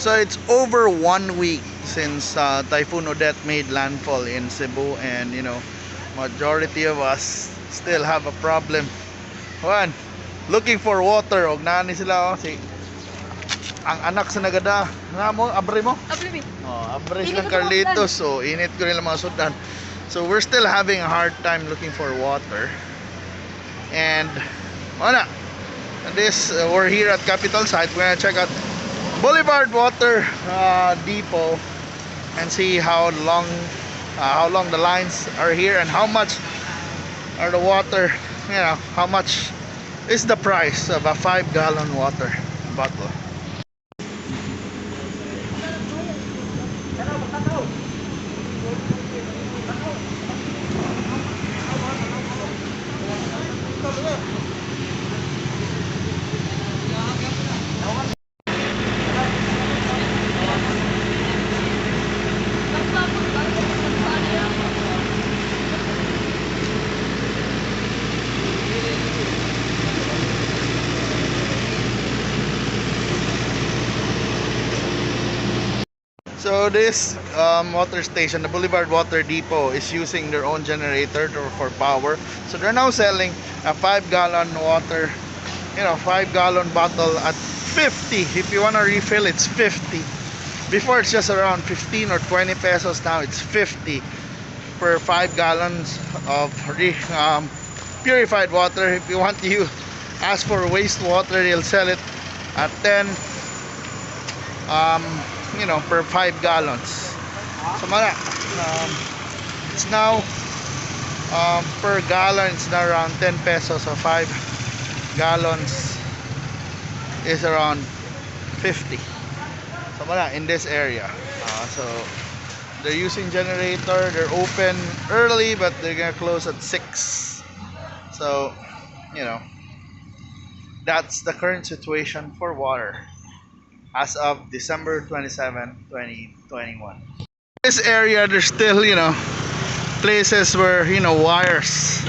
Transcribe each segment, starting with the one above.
So it's over one week since Typhoon Odette made landfall in Cebu, and majority of us still have a problem. Juan, looking for water. Og naa ni sila, oh, si ang anak sa nagada. Na mo, abre mo. Abri mi. Oh, abre Init silang ko itong Carlitos. So, init ko nila mga sudan. So, we're still having a hard time looking for water. And, wala. This, we're here at Capitol Site. We're gonna check out Boulevard Water Depot and see how long the lines are here and how much are the water, how much is the price of a 5-gallon water bottle. So this water station, the Boulevard Water Depot, is using their own generator for power. So they're now selling a 5-gallon water, 5-gallon bottle at 50. If you want to refill, it's 50. Before it's just around 15 or 20 pesos. Now it's 50 per 5 gallons of purified water. If you want to ask for wastewater, they'll sell it at 10 per 5 gallons. So mara, it's now per gallon, it's now around 10 pesos. So 5 gallons is around 50. So mara, in this area. So they're using generator. They're open early, but they're gonna close at 6. So, that's the current situation for water as of December 27, 2021. This area, there's still, places where, wires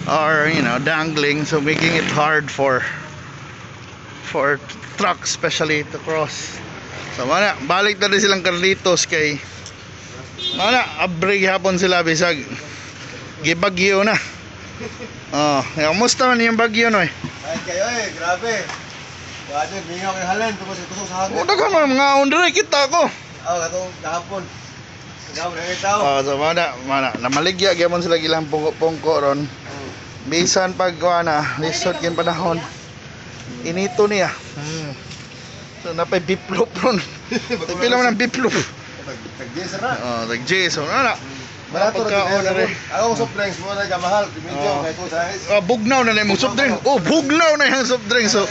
are, dangling, so making it hard for trucks especially to cross. So mana, balik na rin silang Carlitos kay mana, abre gihapon sila bisag gibagyo na. Oh, kamusta man yung bagyo no eh? Ay kayo eh, grabe. Grabe, mingaw kay halin, tungkol sa kusog sa hangin. Oh, daghan man mga ondre kita ko. Oh, katong kahapon. Grabe na tao. Oh, so mana, namaligya gyapon sila ilang pungko-pungko ron. Bisan pag kuha na, lisod kayong panahon. Inito niya. So napay biplop ron. Pila man ang biplop. Tag-10 ra. Oh, tag J so na. Barato ra Pagkaon na rin. Ako soft drinks mo na kamahal, medyo Oh. kay ko sa ice. Ah, bugnaw na na imong soft drink. Oh, bugnaw na yung soft drink. So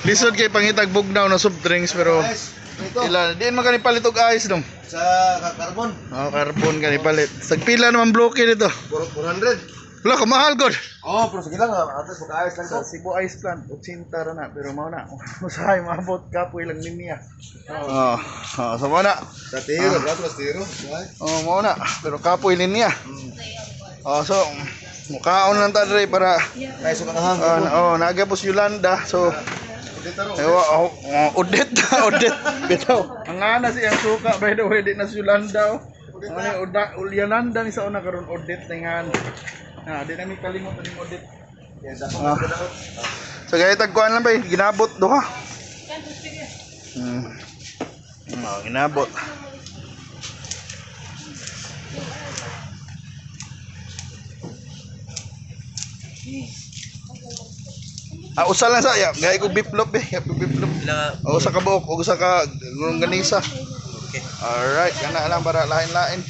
lisod kay pangitag bugnaw na soft drinks pero Ice. Ito ila diin man kani palit og ice dong. sa carbon, Oh, carbon kani palit. Tagpila naman bloke dito. 400. Wala ka mahal god. Oh, pero sige lang, atas maka-ice lang Sa to. Cebu Ice Plant, 80 ra na pero mao na. Usahay maabot kapoy lang niya. Oh, oh, so mao na. Sa tiro, barato sa tiro. Ay. Oh, mao na. Pero kapoy linya. Oh, so mukaon lang ta diri para Ay, so kanahang. oh, naga po si Yolanda. So Dito ro. ewa, oh, oh, Odette, Odette. Bitaw. Ang ana siyang suka by the way di na si Yolanda. Oh. Ano yung Oda, Yolanda ni sa una karon Odette na nga. Ah, di na mi kalimot aning Odette. Yeah, dako. Ah. So gaya tagkuan lang ba ginabot duha. Oh, ginabot. Ah, usa lang sa ya, gaya ko biplop eh, gaya ko biplop. O usa ka buok, o usa ka longganisa. Okay. Alright, kana lang para lain-lain.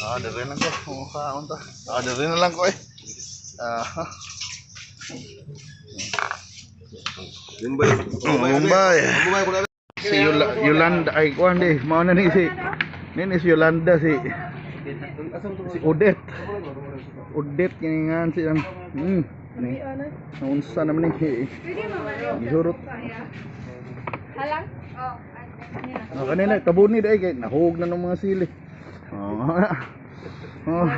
Ah, dire lang ko. Mukhaon ta. Ah, dire na lang ko eh. Ah, Mumbai. Oh, Mumbai. Mumbai ko na. Si Yolanda ay kuan di mao na ni si ni si Yolanda si si Odette. Odette kini nga si ang ni naunsa naman ni gihurot. Halang? Oh. Oh, kanina tabuni dai kay nahug na ng mga sili. Oh. Oh.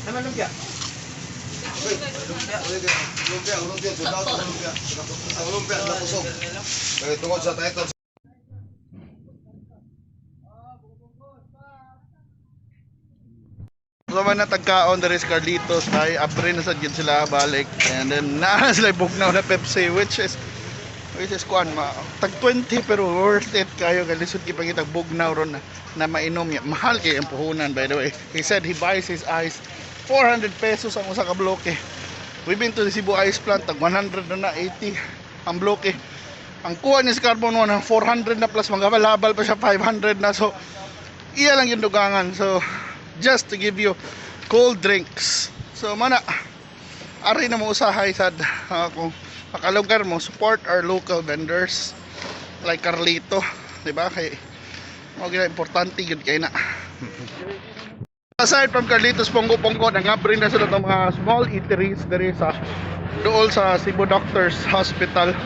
Naman lumpia. Lumpia, lumpia, lumpia, lumpia. Ang lumpia, nakusog. Kaya tungod sa title. So man na tagkaon diri sa Carlitos ay abre na sad gyud sila balik and then naa sila bugnaw na Pepsi, which is kuan ma tag 20 pero worth it kayo kay lisod gyud pangitag bugnaw ron na mainom niya. Mahal kay ang puhunan, by the way. He said he buys his ice 400 pesos ang usa ka bloke. We've been to the Cebu Ice Plant, tag 100 na na 80 ang bloke. Ang kuha niya sa Carbon 1 ang 400 na plus mga labal pa siya 500 na, so iya lang yung dugangan. So just to give you cold drinks. So mana ari na mo usahay sad, kung makalugar mo, support our local vendors like Carlito, di ba? Kay mao gyud importante gyud kay na. Aside from Carlitos Ponggo Ponggo, nangabri na sila ng mga small eateries diri sa dool sa Cebu Doctors Hospital.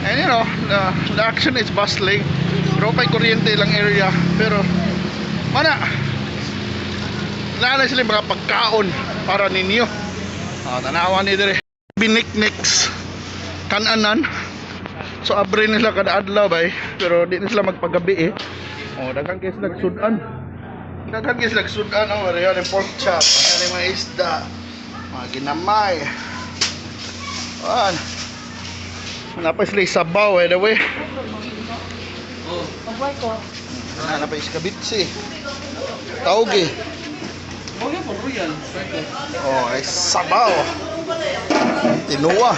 And the action is bustling. Pero pa'y kuryente lang area. Pero, mana, naa na sila mga pagkaon para ninyo. Ah, tanawa ni dire. Binikniks kananan. So abre nila kada adlaw bay, pero di na sila magpagabi eh. Oh, daghan kay sila sudan. Daghan kay sila sudan oh, ariyan yung pork chop, ariyan yung mga isda, mga ginamay. An. Napa sila sabaw eh, the way. Pagway ko. Na napa iskabitsi. Tawgi. Oh, ay sabaw. Tinua.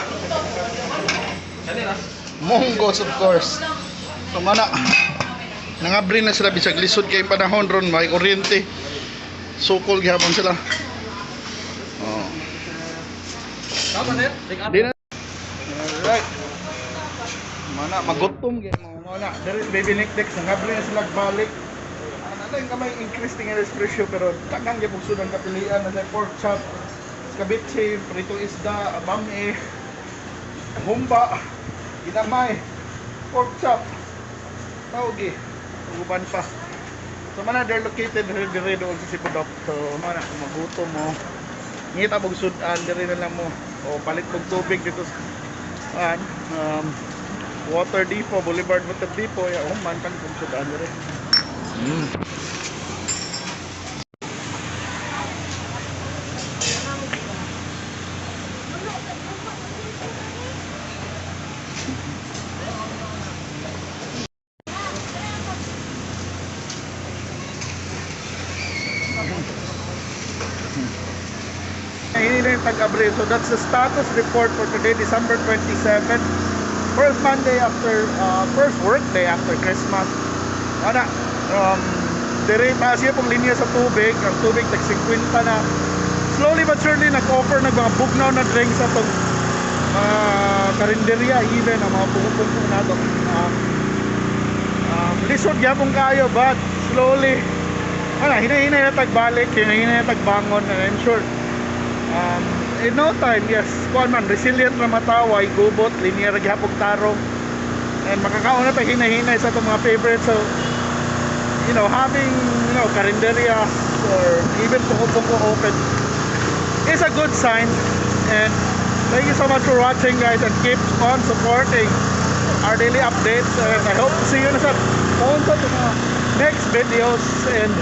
Monggos, of course. So mana nangabri na sila bisag lisod kay panahon ron may kuryente. Sukol gihapon sila. Oh. Di na. Alright. Mana magutom gyud mo mana. There is Baby Nick Dex nangabri na sila balik. Ano lang kamay increase tingin sa presyo pero tagang gyud sudan kapilian na sa pork chop, escabeche, pritong isda, bami, humba, ginamay, pork chop, tawgi, uban pa. So mana they're located dire dire doon sa Cebu Doc. So mana kung magutom mo, ngita og sudan dire na lang mo o palit og tubig dito sa an, Water Depot, Boulevard Water Depot, ya oh man kan kung sudan dire. Hindi na yung tag-abril. So that's the status report for today, December 27. First Monday after, first work day after Christmas. Ana, dire taas siya pong linya sa tubig. Ang tubig tag 50 na. Slowly but surely, nag-offer ng mga bugnaw na drinks sa itong mga karinderya, even ang mga pungko-pungko na to. Lisod gyapon kayo but slowly, ana, hinay-hinay na tagbalik, hinay-hinay na tagbangon, and I'm sure in no time, yes, kuan man, resilient na mataway, gubot, linear gihapon tarong. And makakaon na tayo hinay-hinay sa atong mga favorite. So, having, karinderya or even pungko-pungko open is a good sign. And thank you so much for watching, guys, and keep on supporting our daily updates. And I hope to see you na sa also to mga next videos. And,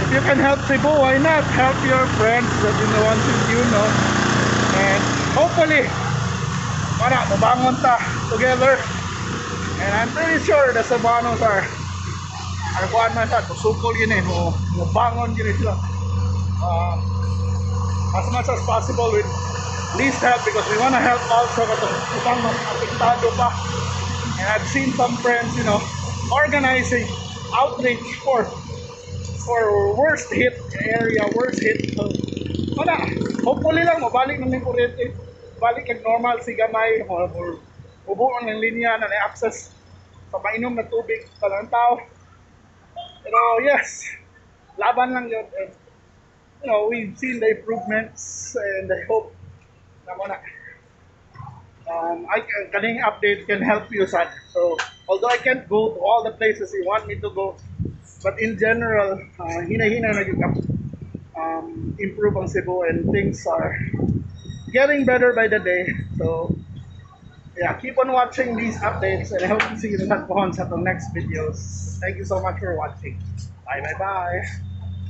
if you can help Cebu, why not help your friends that you know, ones that you know. And hopefully, para mabangon ta together. And I'm pretty sure the Cebuanos are kuan man sa sukol yun eh, mo mobangon yun eh sila. As much as possible with least help because we wanna help also katong ubang mas apektado pa. And I've seen some friends, organizing outreach for worst hit area, worst hit. So, wala. Hopefully lang, mabalik na yung kuryente. Balik kag normal si gamay, or ubuon ng linya na access sa mainom na tubig sa lang tao. Pero yes, laban lang yun. And, we've seen the improvements and I hope na mo na I can, kaning update can help you sad. So, although I can't go to all the places you want me to go, but in general, hinay-hinay na yung improve ang Cebu and things are getting better by the day. So yeah, keep on watching these updates and I hope to see you na pohon sa atong next videos. Thank you so much for watching. Bye bye bye.